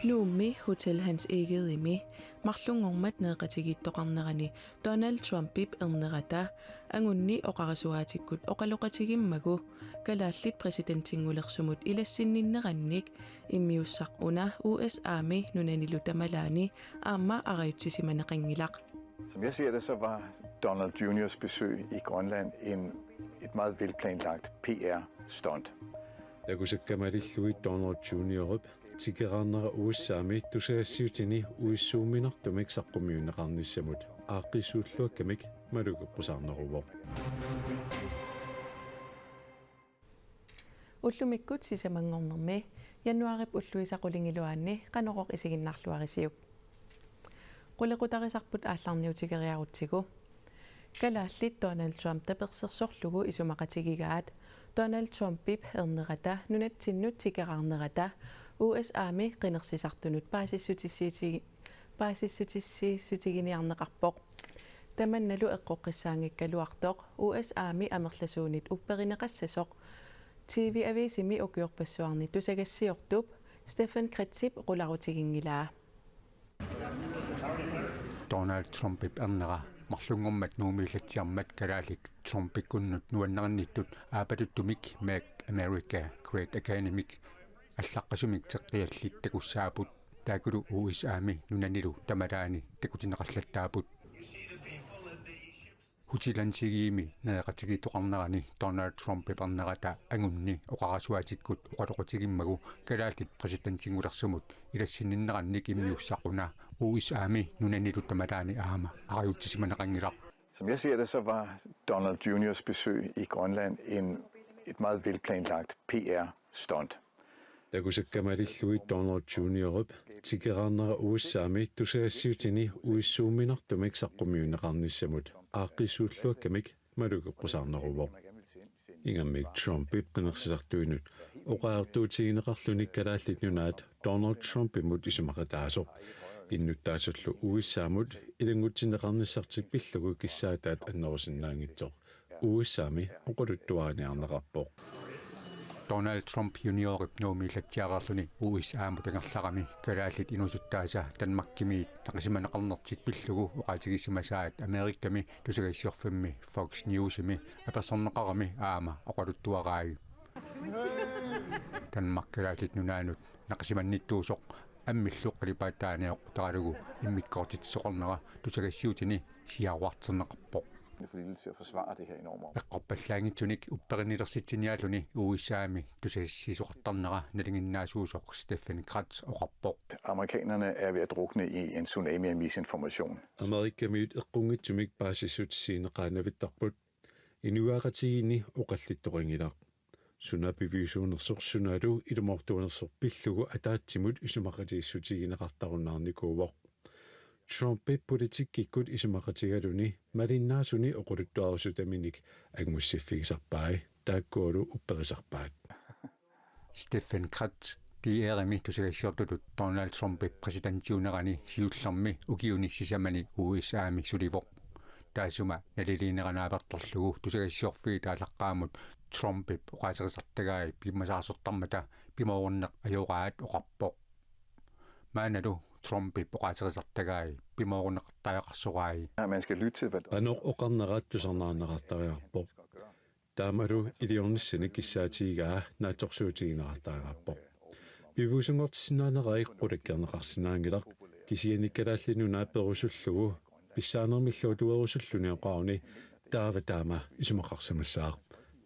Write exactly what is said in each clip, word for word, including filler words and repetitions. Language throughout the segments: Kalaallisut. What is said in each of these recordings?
Nuummi Hotel Hans Egedemi marlunngormat nereqatigiittoqarnerani Donald Trumpip ernerata angunni oqarasuaatikkut oqaloqatigimmagu kalaallit præsidentinngulersumut ilassinninnerannik immiussaq una U S A-mi nunanilu tamalaani aamma arajutsisimaneqanngilaq. Som jeg ser det, så var Donald Juniors besøg i Grønland en, et meget velplanlagt P R-stunt. Takusakka malillugit Donald Juniorip tikeraarnera U S A-mi tusagassiutini uissuumminartumik saqqummiunneqarnissamut aaqqissuulluakkamik malugeqqusaarneruvoq. Ullumikkut sisamanngornermi januaarip ulluisa qulingiluaanni Qanorooq isiginnaarluarisiuk. Qulequtarisarput aallarniutigeriarutsigu. Kalaallit Donald Trump tapersersorlugu isumaqatigigaat Donald Trumpip ernerata nunatsinnut tikeraarnerata U S A-mi qinersisartunut paasissutissiisigi-, paasissutissiissutiginiarneqarpoq. Tamannalu eqqoqqissaanngikkaluartoq U S A-mi amerlasuunit upperineqassasoq T V-aviisimi ukiorpassuarni tusagassiortup Stephen Kretschip qularutiginngilaa. Donald Trumpip ernera marlunngormat Nuummiillatsiarmat kalaallit Trumpikkunnut nuannerinnittut aappaluttumik Make America Great Again-imik allaqqasumik teqqiallit takussaapput, taakkulu U S A-mi nunanilu tamalaani takutineqallattaapput. Hotel Hans Egedemi nereqatigiittoqarnerani Donald Trumpip ernerata angunni oqarasuaatikkut oqaloqatigimmagu kalaallit præsidentinngulersumut ilassinninnerannik immiussaq una U S A-mi nunanilu tamalaani aamma arajutsisimaneqanngilaq. Som jeg ser det, så var Donald Juniors besøg i Grønland en, et meget velplanlagt P R-stunt. Takusakka malillugit Donald Juniorip tikeraarnera U S A-mi tusagassiutini uissuumminartumik saqqummiunneqarnissamut aaqqissuulluakkamik malugeqqusaarneruvoq. Ingammik Trumpip qinersisartuinut oqariartuutigineqarluni Kalaallit Nunaat Donald Trumpimut isumaqataasoq. Innuttaasullu U S A-mut ilanngutsinneqarnissartik pillugu kissaataat annerusinnaanngitsoq U S A-mi oqaluttuariniarneqarpoq. Donald Trump Juniorip Nuummiillatsiareerluni U S A-mut angerlarami kalaallit inuusuttaasa Danmarkimiit naqisimaneqarnertik pillugu oqaatigisimasaat Amerikami tusagassiorfimmi Fox Newsimi apersorneqarami aamma oqaluttuarai. Danmark Kalaallit Nunaannut naqisimannittuusoq ammillu qalipaataaniaqqutaralugu immikkoortitsisoqarnera tusagassiutini siaruarterneqarpoq. Fordi det til at forsvare det her enorme område. Eqqorpallaanngitsunik upperinnilersitsiniaalluni U S A-mi tusagassiisoqartarnera nalinginnaasuusoq Stephen Kratz oqarpoq. Amerikanerne er ved at drukne i en tsunami af misinformation. Amerikamiut eqqunngitsumik paasissutissiineqaannavittarput. Inuiaqatigiinni oqallittoqanngilaq. Suna piviusuunersoq sunalu ilumoortuunersoq pillugu ataatsimut isumaqatigiissutigineqartarunnaarnikuuvoq. Trumpip politikkikkut isumaqatigaluni malinnaasuni oqaluttuarissutaminik angussiffigisarpai, taakkualu upperisarpaat. Stephen Kratz, D R-imi tusagassiortutut Donald Trumpip præsidentiunerani siullermi ukiuni sisamani U S A-mi sulivoq. Taassuma naliliinerani naapertorlugu tusagassiorfiit aalaqqaammut Trumpip oqaaserisartagai piumasaarsortarmata pimoorunneq ajoraat oqarpoq. Maannalu Trumpip oqaaserisartagai pimoorunneqartariaqarsorai. Ja, man skal lytte til, hvad Qanoq oqarnera tusarnaarneqartariaqarpoq. Taamalu iliornissani kissaatigigaa naatsorsuutigineqartariaqarpoq. Piviusunngortissinnaanerai qulakkeerneqarsinnaanngilaq, kisianni Kalaallit Nunaat perusullugu pissaanermillu atuerusulluni oqaruni taava taama isumaqarsimassaaq.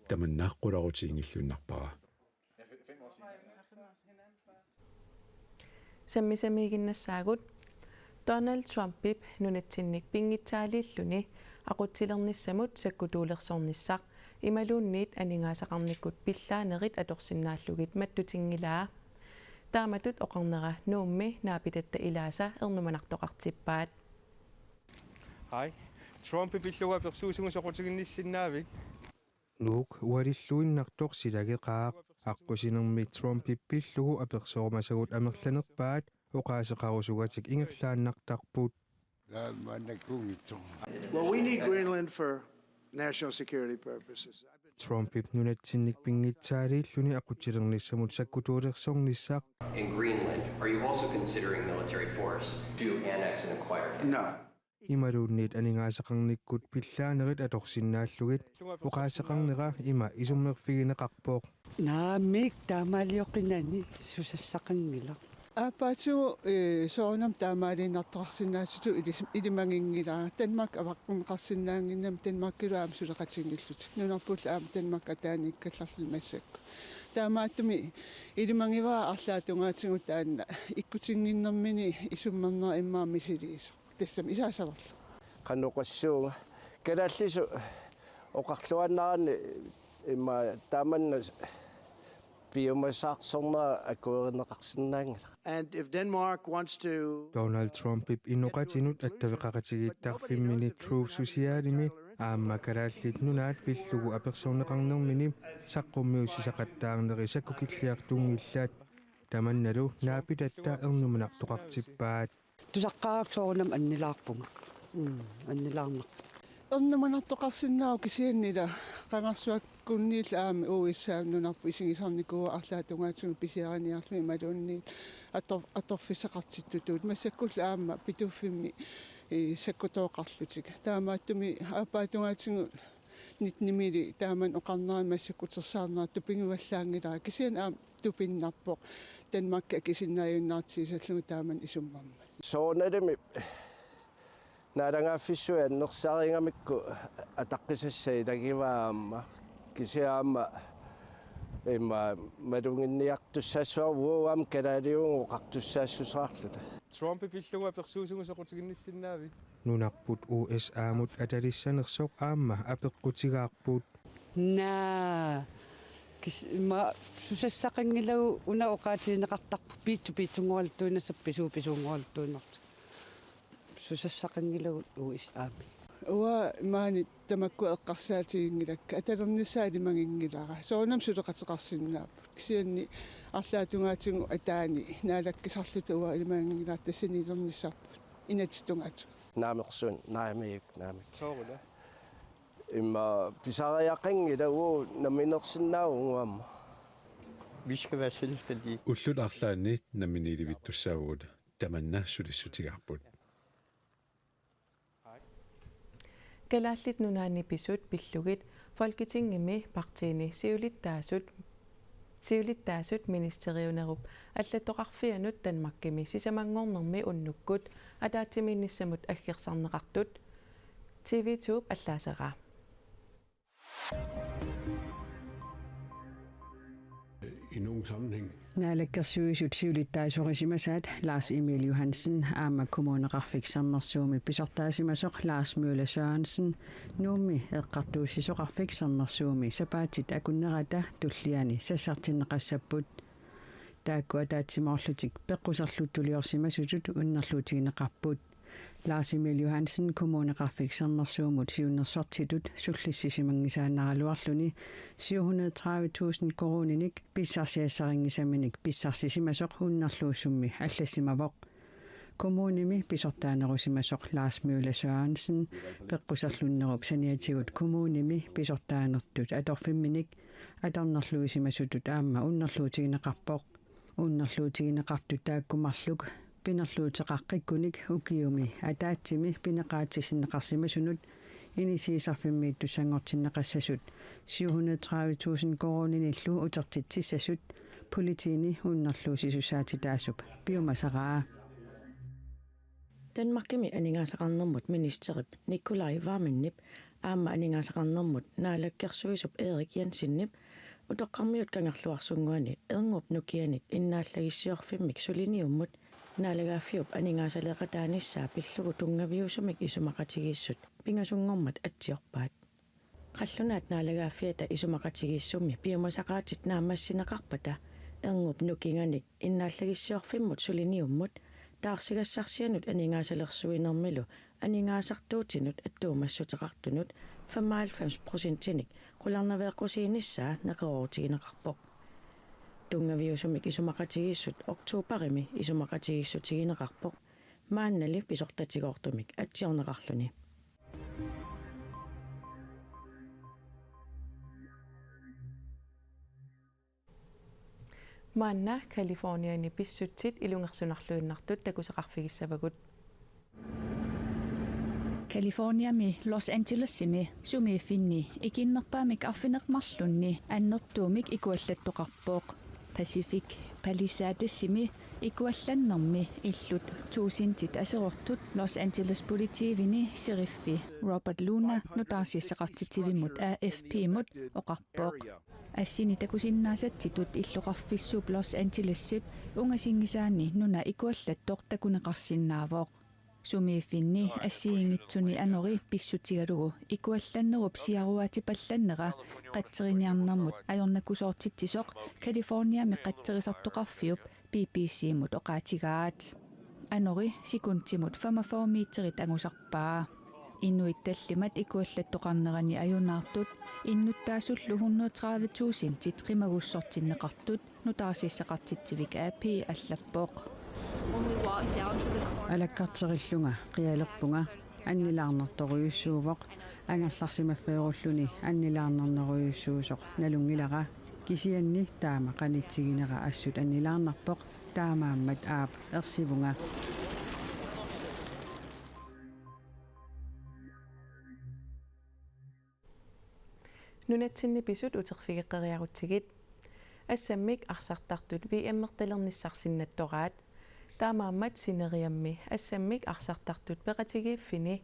Tamanna qularutiginngilluinnarpara. Sammisamiiginnassaagut. Donald Trumpip nunatsinnik pinngitsaaliilluni aqutsilernissamut sakkutuulersornissaq imaluunniit aningaasaqarnikkut pillaanerit atorsinnaallugit mattutiginngilaa. Taamatut oqarnera Nuummi naapitatta ilaasa ernumanartoqartippaat. Hej. Trumpi pillugu apersuusigut soqutiginnissinnaavit? Nuuk ualilluinnartoq silageqaaq. Aqqusinermi Trumpip pillugu apersorumasagut amerlanerpaat oqaaseqarusugatik ingerlaannartarput. Well, we need Greenland for national security purposes. Trumpip nunatsinnik pinngitsaaliilluni aqutsilernissamut sakkutuulersornissaq. In Greenland, are you also considering military force to annex and acquire? No. Imaluunniit aningaasaqarnikkut pillaanerit atorsinnaallugit oqaaseqarnera ima isummerfigineqarpoq. Naamik taamaalioqinani susassaqanngilaq. Aappaatigut, eh, soorunami taamaaliinnartoqarsinnaasutut ilis-, ilimaginngilara. Danmark avaqqunneqarsinnaannginnami Danmarkilu aamma suleqatinngillutik. Nunarpullu aamma Danmark ataaniikkallarluni massakkut. Taamaattumik ilimagivara arlaatigut taanna ikkutinnginnermini isummerneq immaqa misiliisoq. Tassami isaasalerlu. Qanoq oqassuunga. Kalaallisut oqarluaannaraanni immaqa taamanna piumasaarsornera akuerineqarsinnaanngilaq. And if Denmark wants to Donald Trumpip inoqatinut attaveqaqatigiittarfimmini Truth Socialimi aamma Kalaallit Nunaat pillugu apersorneqarnermini saqqummiussisaqattaarneri sakkukilliartunngilaat. Tamannalu naapitatta ernumanartoqartippaat. Tusaqqaarakku soorunami annilaarpunga. Mm, annilaarnarpoq. Ernumanartoqarsinnaavoq kisiannili qangarsuakkunniillu aamma U S A nunarput isigisarnikuuvoq arlaatigut pisiariniarlugit imaluunniit ator-, atorfissaqartittutut. Massakkullu aamma Pituffimmi, eh, sakkutooqarlutik. Taamaattumik aappaatigut nittenimili taamani oqarnera massakkutersaarnera tupiguallaanngilara kisianni aamma tupinnarpoq Danmark akisinnaajunnaartigisallugu taamani isummermat. Soorunalimi naalagaaffissuit annersaarigamikku ataqqisassat ilagivaa aamma kisianni aamma immaqa maluginniartussaassuarput uagut aamma kalaaliuvugut oqartussaassuseqarluta. Trumpi pillugu apersuisugut soqutiginnissinnaavit? Nunarput U S A-mut atalissanersoq aamma apeqqutigaarput. Naa. Kis-, ma susassaqanngilagut una oqaatigineqartarput piitsu piitsunngoraluartuinnartoq pisuu pisuunngoraluartuinnartoq. Susassaqanngilagut U S A-mi. Uanga maani tamakku eqqarsaatiginngilakka atalernissaa ilimaginngilara. Soorunami suleqateqarsinnaapput. Kisianni arlaatigut ataani naalakkisarluta uanga ilimaginngilara tassani ilernissarput. Inatsisitut tungaatigut. Naamersuun, naamik, naamik. Sooruna? Immaqa pisariaqanngilaq uagut namminersinnaavugut aamma. Vi skal være selvstændige. Ullut arlaanni namminiilivittussaavugut tamanna sulissutigaarput. Kalaallit Nunaanni pisut pillugit Folketingimi partiini siulittaasut siulittaasut ministeriunerup allattoqarfianut Danmarkimi sisamanngornermi unnukkut ataatsimiinnissamut aggersarneqartut T V to-p allaaseraa. I nogen sammenhæng. Naalakkersuisut siulittaasorisimasaat Lars Emil Johansen aamma Kommuneqarfik Sermersuumi pisortaasimasoq Lars Møller Sørensen Nuummi Eqqartuussisoqarfik Sermersuumi sapaatit akunnerata tulliani sassartinneqassapput. Taakku ataatsimoorlutik peqquserluttuliorsimasutut unnerluutigineqarput. Lars Emil Johansen Kommuneqarfik Sermersuumut siunnersortitut sullissisimanngisaannaraluarluni syv hundrede tredive tusind koruuninik pissarsiassarinngisaminik pissarsisimasoq unnerluussummi allassimavoq. Kommunimi pisortaanerusimasoq Lars Møller Sørensen peqquserlunnerup saniatigut kommunimi pisortaanertut atorfimminik atornerluisimasutut aamma unnerluutigineqarpoq. Unnerluutigineqartut taakku marluk pinerluuteqaqqikkunik ukiumi ataatsimi pineqaatissinneqarsimasunut inissiisarfimmiittussanngortinneqassasut syv hundrede tredive tusind koruuninillu utertitsissasut politiini unnerluussisussaatitaasup piumasaraa. Danmarkimi aningaasaqarnermut ministerip Nicolai Wammenip aamma aningaasaqarnermut naalakkersuisup Erik Jensenip Utoqqarmiut Kangerluarsunnguani erngup nukianik innaallagissiorfimmik suliniummut naalagaaffiup aningaasaleeqataanissaa pillugu tunngaviusumik isumaqatigiissut pingasunngormat atsiorpaat. Qallunaat naalagaaffiata isumaqatigiissummi piumasaqaatit naammassineqarpata erngup nukinganik innaallagissiorfimmut suliniummut taarsigassarsianut aningaasalersuinermilu aningaasartuutinut attuumassuteqartunut femoghalvfems procentinik qularnaveeqqusiinissaa neqeroorutigineqarpoq. Tunngaviusumik isumaqatigiissut oktobarimi isumaqatigiissutigineqarpoq. Maannali pisortatigoortumik atsiorneqarluni. Maanna Californiani pissutsit ilungersunarluinnartut takusaqarfigissavagut. Californiami Los Angelesimi sumiiffinni ikinnerpaamik arfineq-marlunni annertuumik ikuallattoqarpoq. Pacific Palisadesimi ikuallannermi illut tuusintit aserortut Los Angeles politiivini sheriffi Robert Luna nutaarsiassaqartitsivimmut A F P-mut oqarpoq. Assini takusinnaasatsitut illoqarfissuup Los Angelesip ungasinngisaani nuna ikuallattoq takuneqarsinnaavoq. Sumiiffinni assigiinngitsuni anori pissutigalugu ikuallannerup siaruaatipallannera qatseriniarnermut ajornakusoortitsisoq Californiami qatserisartoqarfiup B B C-mut oqaatigaat. Anori sekundimut femogfyrre meterit angusarpaa. Inuit tallimat ikuallattoqarnerani ajunaartut innuttaasullu hundrede tredive tusindit qimagussortinneqartut nutaarsiassaqartitsivik A P allappoq. When we walk down to the corner, alakkarterillunga qialerpunga, annilaarnartorujussuuvoq, angerlarsimaffeerulluni annilaarnarnerujussuusoq nalunngilara, kisianni taama qanitsiginera assut annilaarnarpoq, taamaammat aap ersivunga. Nunatsinni pisut uterfigeqqeriarutsigit. Assammik arsartartut V M-ertalernissarsinnattoraat. Taamaammat sineriammi assammik arsartartut peqatigiiffini,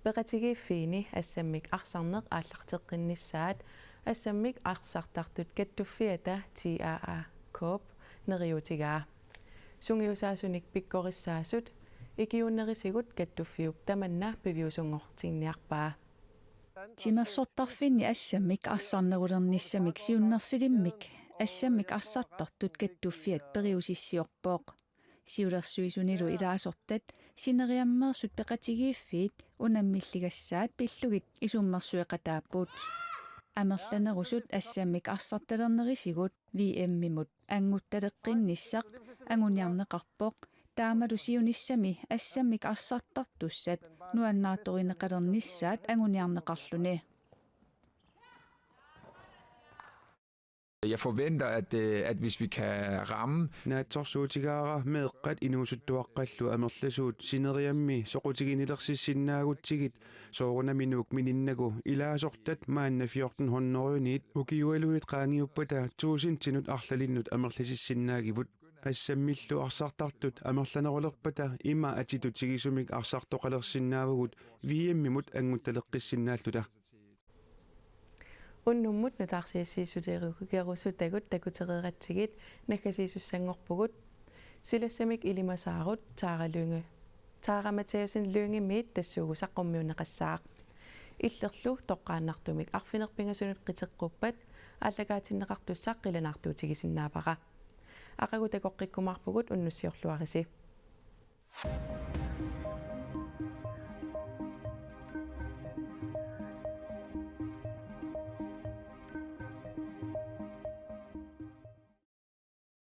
peqatigiiffiini assammik arsarneq aallarteqqinnissaat assammik arsartartut kattuffiata T A A Corp neriuutigaa. Sungiusaasunik pikkorissaasut ikiuunnerisigut kattuffiup tamanna piviusunngortinniarpaa. Timersortarfinni assammik arsarnerulernissamik siunnerfilimmik assammik arsartartut kattuffiat periusissiorpoq. Siulersuisunilu ilaasortat sineriammeersut peqatigiiffiit unammilligassaat pillugit isummersueqataapput. Amerlanerusut assammik arsartalernerisigut V M-imut anguttaleqqinnissaq anguniarneqarpoq, taamalu siunissami assammik arsartartussat nuannaartorineqalernissaat anguniarneqarluni. Jeg forventer, at, øh, at hvis vi kan ramme. Naatsorsuutigaara meeqqat inuusuttuaqqallu amerlasuut sineriammi soqutiginilersissinnaagutsigu, soorunami Nuuk mininnagu ilaasortat maanna fjorten hundrede-niit ukiualuit qaangiuppata tuusintinut arlalinnut amerlasissinnaagipput. Assammillu arsartartut amerlanerulerpata ima atitut sigisumik arsartoqalersinnaavugut V M-imut anguttaleqqissinnaalluta. Unnummut nutaarsiassiissuterugerusutagut takutereeratsigit naggasiisussanngorpugut. Silassamik ilimasaarut Tara Lynge, Tara Mathiassen Lyngemiit tassuugu saqqummiunneqassaaq. Illerlu toqqaannartumik arfineq-pingasunut qiteqquppat aallakaatinneqartussaq qilanaartuutigisinnaavara. Aqagu takoqqikkumaarpugut, unnussiorluarisi.